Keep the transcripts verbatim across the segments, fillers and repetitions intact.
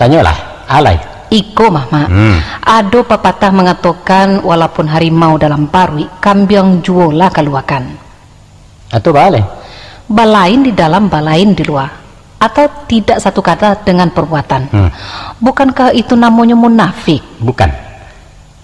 Tanyolah, alai. Iko mah, Mak. Hmm. Ado papatah mangatokan, walaupun harimau dalam paruik, kambiang juo lah kaluakan. Atau baa lai? Balain di dalam, balain di lua. Atau tidak satu kata dengan perbuatan. Hmm. Bukankah itu namonyo munafik? Bukan.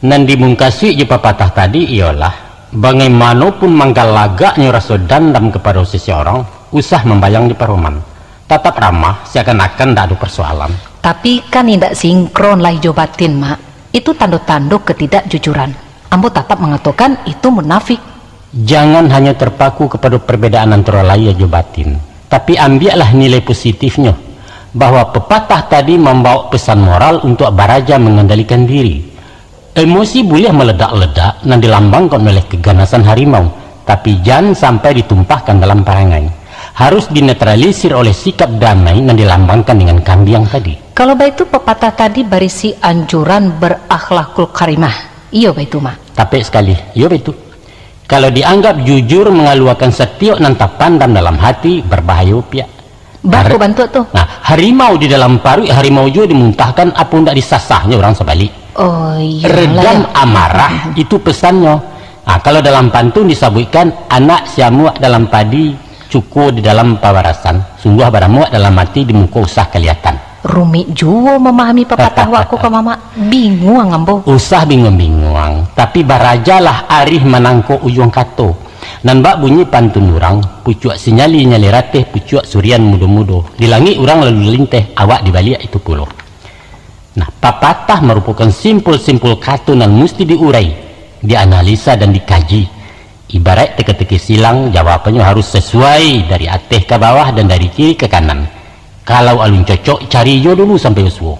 Nan dimungkasuik jo papatah tadi iyolah, bagaimanopun manggalagaknyo raso dandam kapado seseorang, usah mambayang di paroman. Tatap ramah, seakan-akan ndak ado persoalan. Tapi kan indak sinkron lahia jo batin, Mak. Itu tando-tando ketidakjujuran. Ambo tatap mangatokan itu munafik. Jangan hanyo terpaku kapado perbedaan antaro lahia jo batin, tapi ambiaklah nilai positifnyo, bahwa pepatah tadi mambawa pesan moral untuak baraja mangandalikan diri. Emosi buliah maledak-ledak nan dilambangkan oleh keganasan harimau, tapi jan sampai ditumpahkan dalam parangai. Harus dinetralisir oleh sikap damai nan dilambangkan dengan kambiang tadi. Kalau baitu, pepatah tadi barisi anjuran berakhlakul karimah. Iyo baitu, Mak. Tapek sakali. Iyo baitu. Kalau dianggap jujur mangaluakan satiok nan tapandam dalam hati, barbahayo piak. Baa ko bantuak tu? Nah, harimau di dalam paruik harimau juo dimuntahkan, apo ndak disasahnyo urang sabalik. Oh, iyolah, Redam yo. Amarah, itu pesannyo. Nah, kalau dalam pantun disabuikkan, anak siamuak dalam padi, cuko di dalam pabarasan, sungguah baramuak dalam ati, di muko usah kaliatan. Rumik juo mamahami papatah wak ko, Mamak. Binguang ambo. Usah binguang-binguang, tapi barajalah arih manangkok ujuang kato. Nan bak bunyi pantun urang, pucuak sinyali-nyali rateh, pucuak surian mudo-mudo. Di langik urang lalu linteh, awak di baliak itu pulo. Nah, papatah marupokan simpul-simpul kato nan musti diurai, dianalisa, dan dikaji. Ibaraik teka-teki silang, jawabannyo harus sasuai dari ateh ka bawah dan dari kiri ka kanan. Kalau alun cocok, cari jo dulu sampai basuo.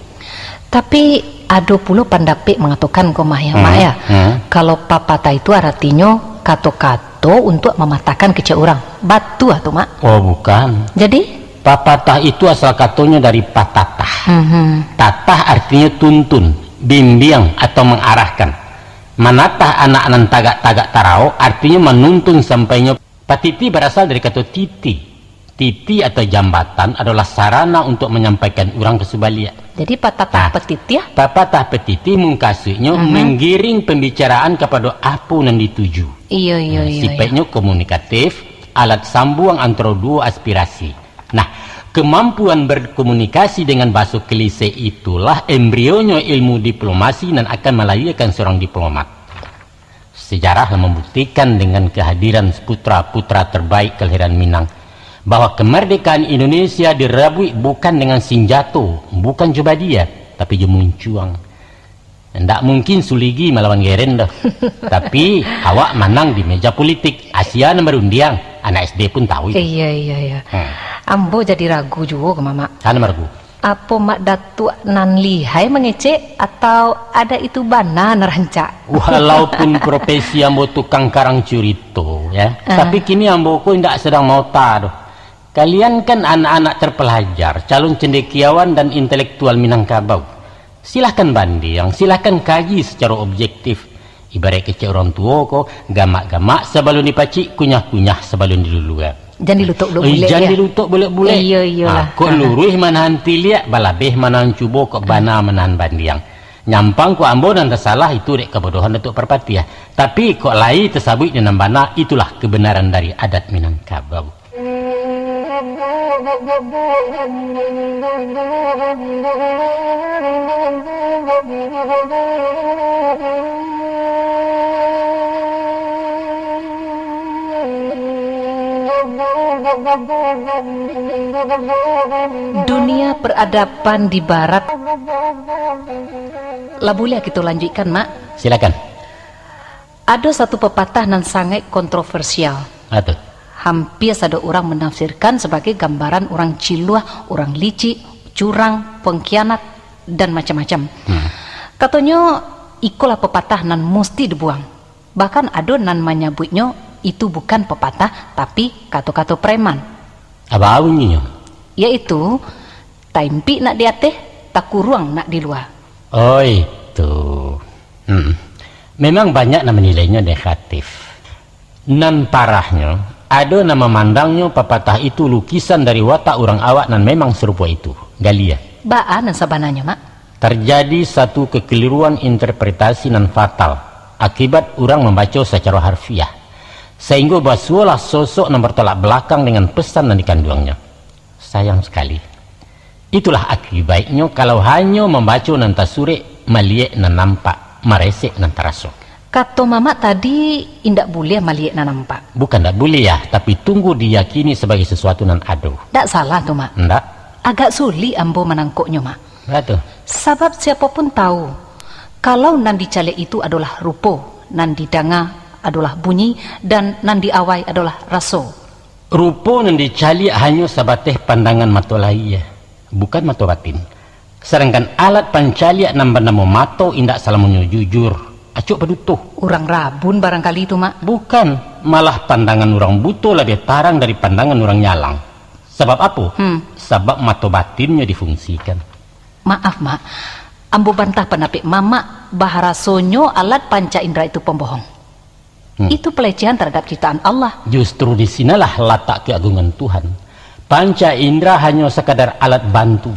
Tapi, ado pulo pandapek mangatokan ko mah, ya, Mak, Hmm, ya? hmm. Kalau papatah itu aratinyo kato-kato untuak mamatahkan kecek urang. Batua tu, Mak? Oh, bukan. Jadi? Papatah itu asal katonyo dari patatah. Mhm. Tatah artinyo tuntun, bimbiang, atau mangarahkan. Manatah anak nan tagak-tagak taraok, artinyo manuntun sampainyo. Patiti barasal dari kato titi. Titi atau jambatan adolah sarana untuak manyampaikan urang ka subaliak. Jadi, patatah Nah, patiti, ah? Papatah patiti mungkasuiknyo Mhm. manggiring pambicaraan kapado apo nan dituju. Iyo, iyo, Nah, iyo, iyo. sipaiknyo komunikatif, alat sambuang antaro duo aspirasi. Nah, kemampuan berkomunikasi dengan bahaso klise itulah embrionyo ilmu diplomasi nan akan malahiakan seorang diplomat. Sejarah lah mambuktikan dengan kehadiran putra-putra terbaik kelahiran Minang, bahwa kemerdekaan Indonesia dirabuik bukan dengan sinjato, bukan jo badia, tapi jo muncuang. Ndak mungkin Suligi malawan Geren doh. Tapi, awak manang di meja politik. Asia nan barundiang, anak S D pun tahu itu. Iya, iya, iya. Hmm. Ambo jadi ragu juo ko, Mamak. Kana maragu? Apo Mak Datuak nan lihai mangecek, atau ada itu bana nan rancak? Walaupun profesi ambo tukang karang curito, ya, Ah. tapi kini ambo ko indak sadang maota doh. Kalian kan anak-anak terpelajar, calon cendekiawan dan intelektual Minangkabau. Silahkan bandiang, silahkan kaji sacaro objektif. Ibaraik kecek urang tuo ko, gamak-gamak sabalun dipacik, kunyah-kunyah sabalun dilulua. Jan dilutok bulek-bulek, Oi, jan ya? dilutok bulek-bulek. Iyo, iyolah. Ah, kok Ah. luruih manahan tiliak, balabeh manahan cubo, kok bana manahan bandiang. Nyampang kok ambo nan tasalah, itu dek kabodohan Datuak Parpatiah. Tapi, kok lai tasabuik di nan bana, itulah kebenaran dari adat Minangkabau. Dunia peradaban di barat. Lah buliah kito lanjuikkan, Mak? Silakan. Ado satu pepatah nan sangaik kontroversial. Apo tu? Hampia sado urang manafsirkan sabagai gambaran urang ciluah, urang licik, curang, pengkhianat, dan macam-macam. Hmm. Katonyo, ikolah pepatah nan musti dibuang. Bahkan ado nan manyabuiknyo itu bukan pepatah, tapi kato-kato preman. Apo bunyinyo? Yaitu, taimpik nak di ateh, takuruang nak di lua. Oh, itu. Hmm. Memang banyak nan manilainyo negatif. Nan parahnyo, ado nan mamandangnyo papatah itu lukisan dari watak urang awak nan memang sarupo itu. Gali, ya. Baa nan sabananyo, Mak? Tarjadi satu kekeliruan interpretasi nan fatal akibat urang mambaco sacaro harfiah, sainggo basuolah sosok nan bartolak balakang dengan pesan nan dikanduangnyo. Sayang sakali. Itulah akibaiknyo kalau hanyo mambaco nan tasurek, maliek nan nampak, maresek nan taraso. Kato Mamak tadi, indak buliah maliek nan nampak. Bukan ndak buliah, tapi tunggu diyakini sabagai sasuatu nan ado. Ndak salah tu, Mak. Ndak. Agak sulik ambo manangkoknyo, Mak. Baa tu? Sabab siapo pun tahu, kalau nan dicaliak itu adolah rupo, nan didanga adolah bunyi, dan nan diawai adolah raso. Rupo nan dicaliak hanyo sabateh pandangan mato lahia, bukan mato batin. Sadangkan alat pancaliak nan banamo mato indak salamonyo jujur. Acok baduto. Urang rabun barangkali tu, Mak. Bukan, malah pandangan urang buto labiah tarang dari pandangan urang nyalang. Sabab apo? Hmm. Sabab mato batinnyo difungsikan. Maaf, Mak. Ambo bantah pandapek Mamak, baharasonyo alat panca indra itu pambohong. Hmm. Itu pelecehan terhadap ciptaan Allah. Justru di sinalah latak keagungan Tuhan. Panca indra hanyo sakadar alat bantu,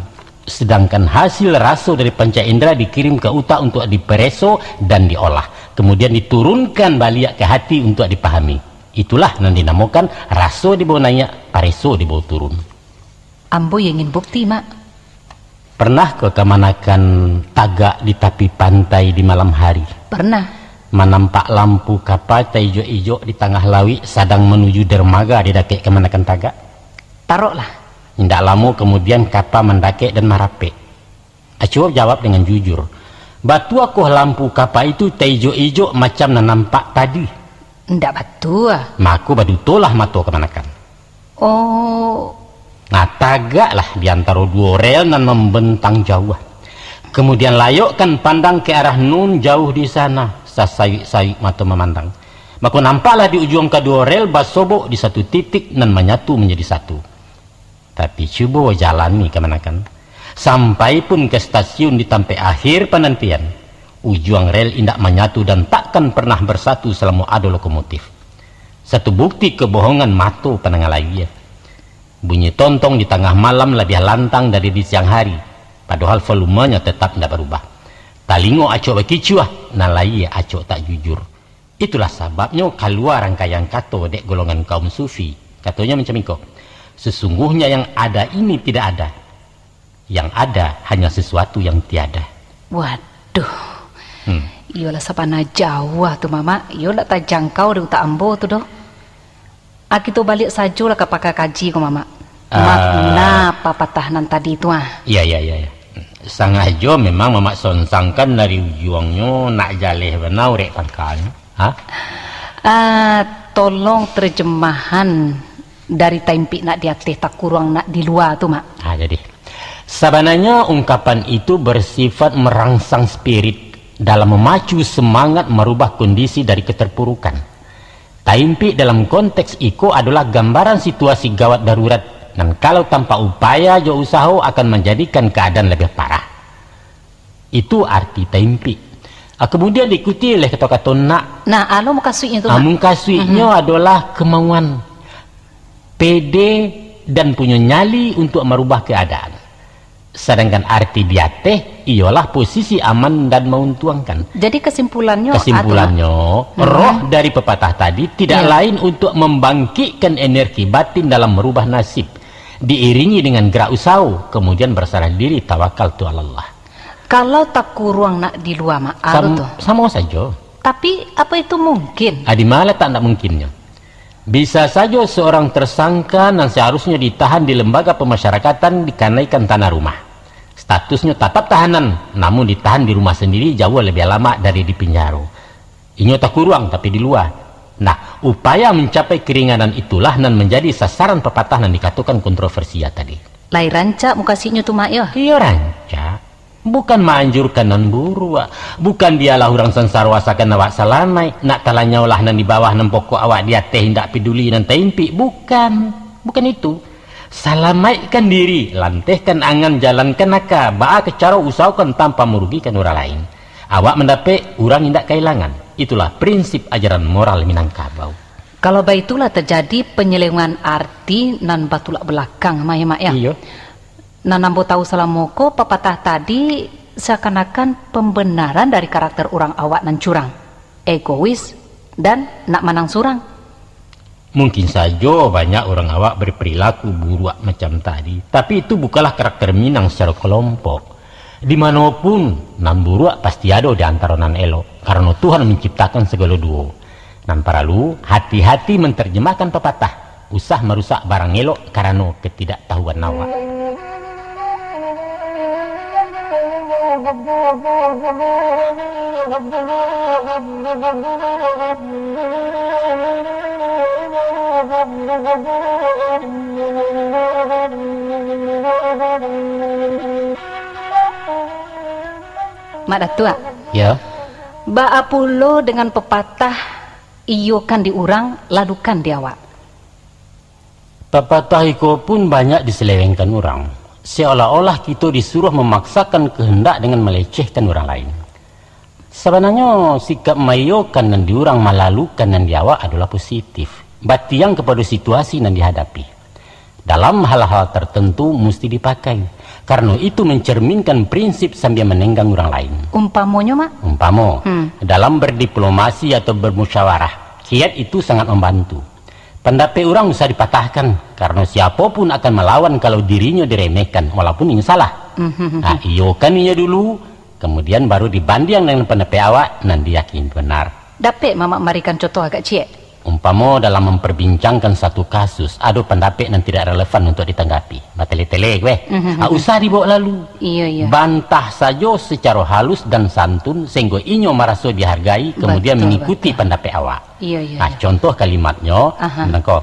sedangkan hasil raso dari panca indra dikirim ka utak untuak dipareso dan diolah, kemudian diturunkan baliak ka hati untuak dipahami. Itulah nan dinamokan raso dibawa naiak, pareso dibawa turun. Ambo ingin bukti, Mak. Pernah ko kamanakan tagak di tapi pantai di malam hari? Pernah. Manampak lampu kapa taijok-ijok di tangah lauik sadang manuju dermaga di dakek kamanakan tagak? Taroklah. Indak lamo kamudian kapa mandakek dan marapek. Aco jawab dengan jujur, "Batuakoh lampu kapa itu taijok-ijok macam nan nampak tadi?" Indak batua. Mako badutolah mato kamanakan. Oh. Nah, tagaklah di antaro duo rel nan mambentang jauah. Kemudian layokkan pandang ka arah nan jauh di sana, sasayuik-sayuik mato mamandang. Mako nampaklah di ujuang kaduo rel basobok di satu titik nan manyatu manjadi satu. Tapi cubo jalani kamanakan. Sampai pun ka stasiun di tampek akhir panantian, ujuang rel indak manyatu dan takkan pernah bersatu salamo ado lokomotif. Satu bukti kebohongan mato pandanga lahia. Bunyi tontong di tangah malam labiah lantang dari di siang hari, padohal volumenya tetap indak barubah. Talingo acok bakicuah, nan lahia acok tak jujur. Itulah sababnyo kalua rangkaian kato dek golongan kaum sufi. Katonyo macam iko, "Sesungguhnya yang ada ini tidak ada. Yang ada hanya sesuatu yang tiada." Waduh. Hmm. Iyolah sabana jauah tu, Mamak. Iyo ndak tajangkau di utak ambo tu doh. Ah, kito baliak sajolah ka pakar kaji ko, Mamak. Ah. Makna papatah nan tadi tu, ah. Iya, iya, iya, iya. Sangajo memang Mamak sonsangkan dari ujuangnyo nak jaleh bana urek pangkanyo. Ha? Ah, tolong terjemahan dari taimpik nak di ateh, takuruang nak di lua tu, Mak. Ah, jadi. Sabananyo ungkapan itu bersifat merangsang spirit dalam memacu semangat marubah kondisi dari keterpurukan. Taimpik dalam konteks iko adolah gambaran situasi gawat darurat, nan kalau tanpa upaya jo usaho akan manjadikan kaadaan labiah parah. Itu arti taimpik. Ah, kemudian diikuti oleh kato-kato nak. Nah, anu mukasuiknyo tu, ah, Mak. Mukasuiknyo, mhm, adolah kemauan, pede, dan punyo nyali untuak marubah kaadaan. Sadangkan arti di ateh iyolah posisi aman dan mauntuangkan. Jadi kesimpulannya, kesimpulannya, apa tu, Mak? Hmm. Roh dari pepatah tadi tidak, iya, lain untuk membangkitkan energi batin dalam merubah nasib, diiringi dengan gerak usaho, kemudian berserah diri, tawakal tu alallah. Kalau takuruang nak di lua, Mak, anu tu. Sam-, samo sajo. Tapi, apa itu mungkin? Ah, di ma latak ndak mungkinnyo? Bisa sajo seorang tersangka nan seharusnyo ditahan di lembaga pemasyarakatan dikanaikan tanah rumah. Statusnyo tatap tahanan, namun ditahan di rumah sendiri jauah labiah lama dari di pinjaro. Inyo takuruang, tapi di lua. Nah, upaya mencapai keringanan itulah nan manjadi sasaran papatah nan dikatokan kontroversia tadi. Lai rancak mukasuiknyo tu, Mak, yo? Iyo, rancak. Bukan maanjurkan nan buruak. Bukan bialah urang sansaro asakan awak salamaik. Nak talanyaulah nan di bawah, nan pokok awak di ateh, indak peduli nan taimpik. Bukan. Bukan itu. Salamaikkan diri, lantehkan angan, jalankan aka, baa ka caro usahokan tanpa marugikan urang lain. Awak mandapek, urang indak kailangan. Itulah prinsip ajaran moral Minangkabau. Kalau baitulah tajadi panyelewengan arti nan batulak balakang, Mak, yo, Mak, yo? Iyo. Nan ambo tahu salamo ko, papatah tadi seakan-akan pembenaran dari karakter urang awak nan curang, egois, dan nak manang surang. Mungkin sajo banyak urang awak berperilaku buruak macam tadi, tapi itu bukanlah karakter Minang secara kelompok. Di mano pun, nan buruak pasti ado di antaro nan elok, karano Tuhan manciptakan sagalo duo. Nan paralu, hati-hati mantarjemahkan papatah, usah marusak barang elok karano ketidaktahuan awak. Mak Datuak. Ya. Baa pulo dengan pepatah, "Iyokan di urang, lalukan di awak"? Papatah iko pun banyak diselewengkan urang, seolah-olah kito disuruh memaksakan kehendak dengan melecehkan urang lain. Sabananyo, sikap maiyokan nan di urang, malalukan nan di awak adolah positif, batiang kapado situasi nan dihadapi. Dalam hal-hal tertentu musti dipakai, karano itu mencerminkan prinsip sambia manenggang urang lain. Umpamonyo, Mak? Umpamo, Hmm. dalam berdiplomasi atau bermusyawarah, kiat itu sangat membantu. Pandapek urang usah dipatahkan, karano siapo pun akan malawan kalau dirinyo diremehkan, walaupun inyo salah. Mhm. Nah, iyokan inyo dulu, kemudian baru dibandiang dengan pandapek awak nan diyakini benar. Dapek Mamak mambarikan contoh agak ciek? Umpamo dalam memperbincangkan satu kasus, ado pandapek nan tidak relevan untuk ditanggapi. Batele-tele, weh. Mhm. Ah, usah dibawa lalu. Iyo, iyo. Bantah sajo secara halus dan santun, sehingga inyo maraso dihargai, kemudian Betul, mengikuti betul. pandapek awak. Iyo, iyo, Nah, iyo. contoh kalimatnyo, Aha. nangko,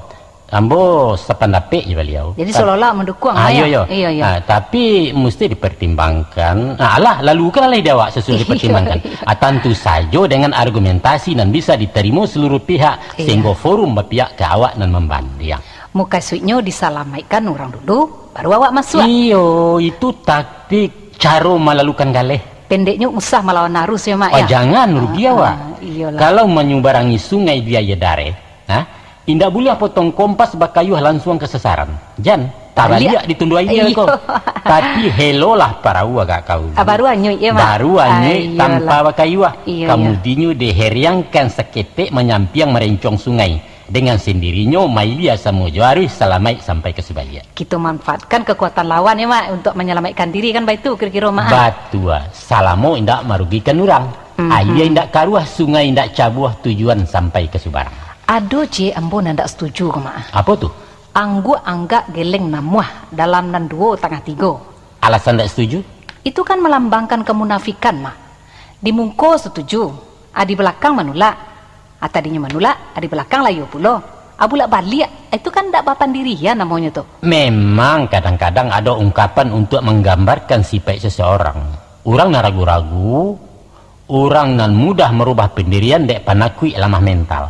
ambo sapandapek jo baliau. Jadi, Ta-, seolah-olah mendukung, ah, lah, iyo, ya? iyo. Iyo, iyo. Ah, tapi mesti dipertimbangkan. Ah, alah, lalukan lah di awak sesudah Iyo, dipertimbangkan. iyo. Ah, tantu sajo dengan argumentasi nan bisa diterimo seluruh pihak, Iyo. sehingga forum bapihak ka awak nan mambandiang. Mukasuiknyo disalamaikkan urang dulu, baru awak masuak. Iyo, itu taktik caro malalukan galeh. Pendeknyo usah malawan arus, ya, Mak, Oh, ya? jangan, rugi Ah, awak. ah, iyolah. Kalau manyubarangi sungai di aia dareh, ha, indak buliah potong kompas bakayuah lansuang ka sasaran. Jan, Baliak. tabaliak ditunduak Iyo, aia ko. iyo. Tapi helolah parau agak kaulu. Ah, baru anyuik, ya, Mak? Baru anyuik Ah, iyolah. tanpa bakayuah. Iyo, iyo. Kamudianyo diheriangkan saketek manyampiang marencong sungai. Dengan sendirinyo, mailia samo jo aruih, salamaik sampai ka subaliak. Kito manfaatkan kekuatan lawan, ya, Mak, untuk menyelamatkan diri, kan baitu kiro-kiro, Mak, ah? Batua, salamo indak marugikan urang. Mhm. Aia indak karuah, sungai indak cabuah, tujuan sampai ka subarang. Ado ciek ambo nan ndak setuju ko, Mak, ah. Apo tu? Angguak anggak geleng namuah dalam nan duo tangah tigo. Alasan ndak setuju? Itu kan melambangkan kemunafikan, Mak. Di muko setuju, ah, di balakang manulak. Ah, tadinyo manulak, ah, di balakang layo pulo. Ah, bulak-baliak, itu kan ndak bapandirian namonyo tu. Memang kadang-kadang ado ungkapan untuk manggambarkan sipaik seseorang. Urang nan ragu-ragu, urang nan mudah marubah pandirian dek panakuik lamah mental.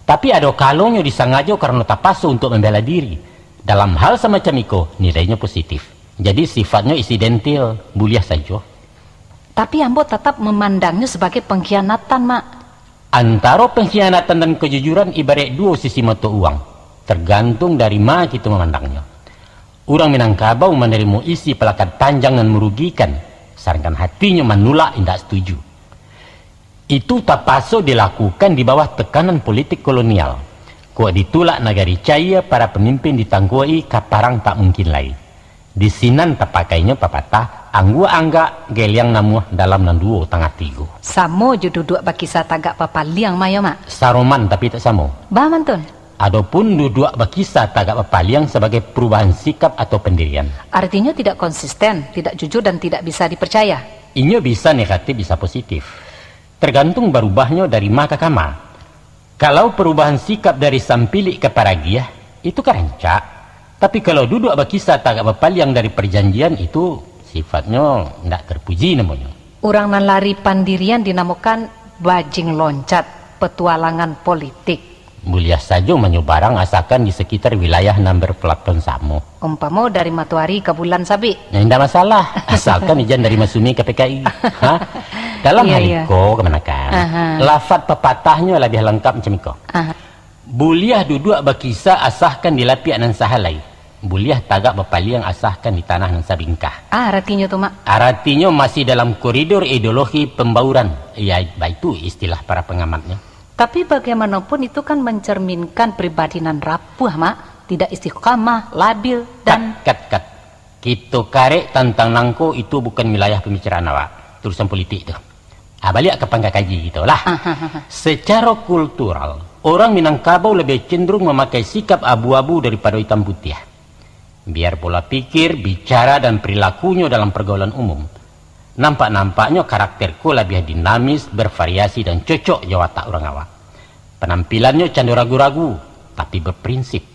Tapi ado kalonyo disangajo karano tapaso untuk mambela diri. Dalam hal samacam iko, nilainyo positif. Jadi sifatnyo insidentil, buliah sajo. Tapi ambo tatap mamandangnyo sabagai pangkhianatan, Mak. Antaro pengkhianatan dan kejujuran ibaraik duo sisi mato uang, tergantung dari ma kito mamandangnyo. Urang Minangkabau manarimo isi palakat panjang nan marugikan, sadangkan hatinyo manulak indak setuju. Itu tapaso dilakukan di bawah tekanan politik kolonial. Kok ditulak nagari caia, para pamimpin ditangkuak-i ka parang tak mungkin lai. Di sinan tapakainyo papatah, "Angguak anggak, geliang namuah dalam nan duo tangah tigo." Samo jo duduak bakisa tagak bapaliang, Mak, yo, Mak? Saroman, tapi tak samo. Baa mantun? Adopun duduak bakisa tagak bapaliang sabagai perubahan sikap atau pendirian. Artinyo tidak konsisten, tidak jujur, dan tidak bisa dipercaya. Inyo bisa negatif, bisa positif. Tergantung barubahnyo dari ma ka kama. Kalau perubahan sikap dari sampilik ka paragiah, itu ka rancak. Tapi kalau duduak bakisa tagak bapaliang dari parjanjian, itu sifatnyo ndak terpuji namonyo. Urang nan lari pandirian dinamokan bajing loncat, petualangan politik. Buliah sajo manyubarang asakan di sekitar wilayah nan berpelaton samo. Umpamo dari matoari ka bulan sabik. Nah, indak masalah, asalkan ijan dari Masumi ka P K I. Ha? Dalam Iya, hal iya. iko, kamanakan, Aha. lafat papatahnyo labiah langkap macam iko. Aha. Buliah duduak bakisa asakan di lapiak nan sahalai. Buliah tagak bapaliang asakan di tanah nan sabingkah. Ah, aratinyo tu, Mak? Aratinyo masih dalam koridor ideologi pembauran. Ya, baitu istilah para pangamatnyo. Tapi bagaimanapun itu kan mencerminkan pribadi nan rapuah, Mak. Tidak istiqamah, labil, dan Kat, kat, kat. Kito karek tantang nangko, itu bukan wilayah pambicaraan awak. Itu urusan politik tu. Ah, baliak ka pangka kaji kito lah. Ahahaha. Secara kultural, orang Minangkabau lebih cenderung mamakai sikap abu-abu daripado itam putiah. Biar pola pikir, bicara, dan perilakunyo dalam pergaulan umum, nampak-nampaknyo karakter ko labiah dinamis, bervariasi, dan cocok jo watak urang awak. Panampilannyo cando ragu-ragu, tapi berprinsip.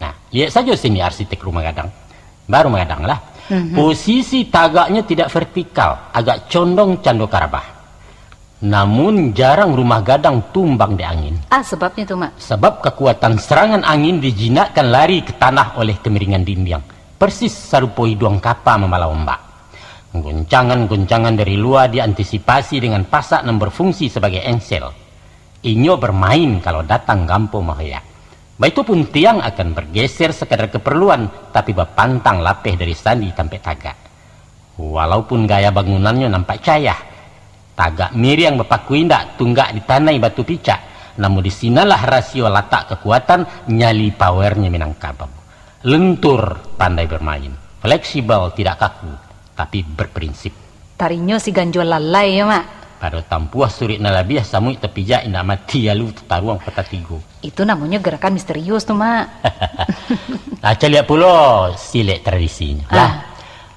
Nah, liek sajo sini arsitek rumah gadang. Baru rumah gadang lah. Mhm. Posisi tagaknyo tidak vertikal, agak condong cando ka rabah. Namun, jarang rumah gadang tumbang dek angin. Ah, sebabnyo tu, Mak? Sebab kekuatan serangan angin dijinakkan lari ke tanah oleh kemiringan dindiang, persis sarupo iduang kapa mambalau ombak. Goncangan-goncangan dari lua diantisipasi dengan pasak nan berfungsi sebagai engsel. Inyo bermain kalau datang gampo mahoyak. Baitu pun tiang akan bergeser sekadar keperluan, tapi bapantang lapeh dari sandi tampek tagak. Walaupun gaya bangunannyo nampak cayah, tagak miriang bapaku indak, tunggak ditanai batu picak, namun di sinanlah rasio latak kekuatan nyali power-nyo Minangkabau. Lentur, pandai bermain, fleksibel, tidak kaku, tapi berprinsip. Tarinyo si ganjua lalai yo, Mak. Pado tampuah surik nan labiah, samuik tapijak indak mati, alu tataruang patah tigo. Itu namonyo gerakan misterius tu, Mak. Ah, caliak pulo silek tradisinyo. Ah. Lah,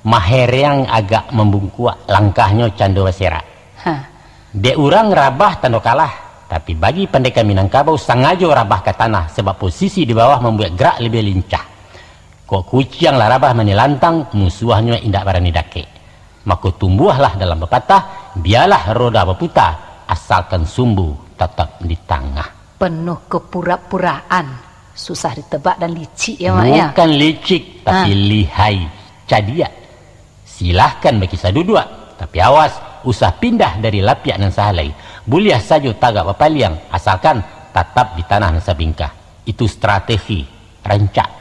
mahereang agak mambungkuak, langkahnyo cando baserak. Ha. Dek urang rabah tando kalah, tapi bagi pandeka Minangkabau sangajo rabah ka tanah, sabab posisi di bawah mambuek gerak labiah lincah. Kok kuciang lah rabah manilantang, musuahnyo indak barani dakek. Mako tumbuahlah dalam bapatah, bialah roda baputa, asalkan sumbu tatap di tangah. Penuh kepura-puraan, susah ditebak dan licik ya, Mak, ya? Bukan licik, tapi Ah. lihai, cadiak. Silahkan bakisah duduak, tapi awas, usah pindah dari lapiak nan sahalai. Buliah sajo tagak bapaliang, asalkan tatap di tanah nan sabingkah. Itu strategi rancak.